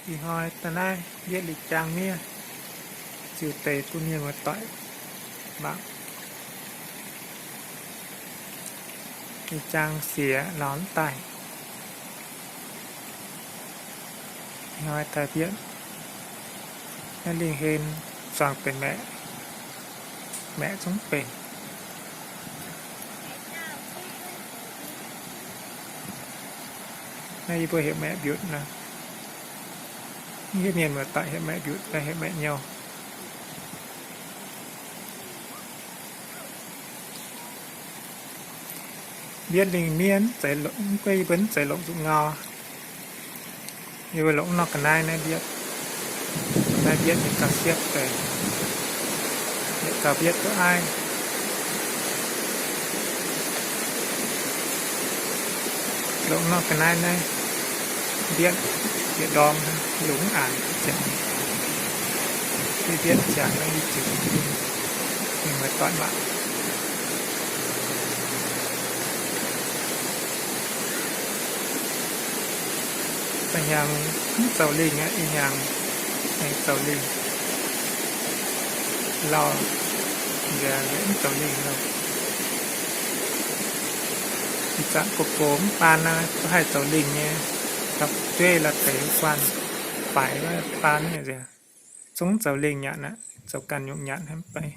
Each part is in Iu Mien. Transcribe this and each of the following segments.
Ih hnoi daaih naaiv mbietv liuz jaang miev, ziux deix bun mienh muoz-doic mangc. Liuz jaang siex lauz mv daaih. Ih hnoi daaih mbietv naaiv lingh hlen zuangx deix maeqc, maeqc zungv benx. Naaiv yie mbuo heuc maeqc mbiutc nor. Mv hiuv mienh muoz-doic heuc maeqc mbiutc fai heuc maeqc nyouh. Mbietv lingh miev mv zeiz longc, mv gunv yie mbuo mv zeiz longc zuqc ngau. Yie mbuo longc norm ga'naaiv naaiv mbietv. Naaiv mbietv ninh gauh siepv deix, ninh gauh mbietv duqv aiv. Longc norm ga'naaiv naaiv mbietv bieqc ndorm, lungh mv aanx ziangx. Mbietv ziangx naaiv yie ziux bun mienh muoz-doic mangc. Da'hnyangx mv zoux lingh aqv, ih hnyangx aengx zoux lingh. Lauh nziex mv zoux lingh loh. Ih zanc gox gox mv baan naaiv duqv haih zoux lingh nyei, la'jueiv la'deix guanh faix wuov baan nziex zungv zoux lingh nyanc aqv, zoux ganh nyungc nyanc hnangv mv bei.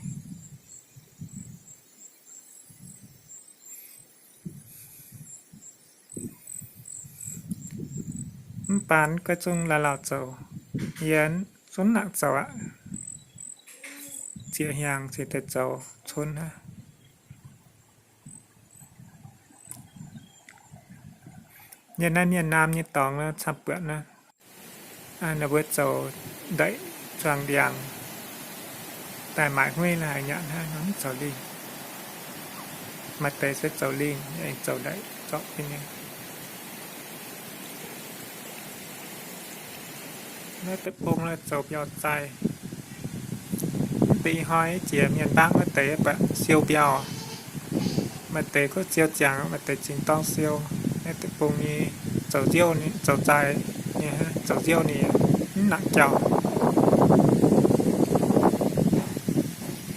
Mv baan goiv zungv la'lauh zoux, yie zungv nangc zoux aqv. Ziex hnyangx ziouc daaih zoux cunv hnangv. Yie naaiv mienh naamh nyei dorngx camv-buonc naaiv, ninh mbuo zoux ndeic zuangx ndiangx daaih maaic hmuiv la'haaix nyanc hnangv, mv zoux lingh. Maaih deix se zoux lingh, aengx zoux ndeic zorpc jienv nyei. Naaiv deic-bung zoux mbiauh zaih. Mv deix ih hnoi jiex mienh mbaang maaih deix baac siou mbiauh. Maaih deix gorngv siou ziangx, maaih deix zingh dorng siou. Naaiv deic-bung nyei zoux nziouv, zoux zaih nyei, zoux nziouv ninh mv nangc jauh.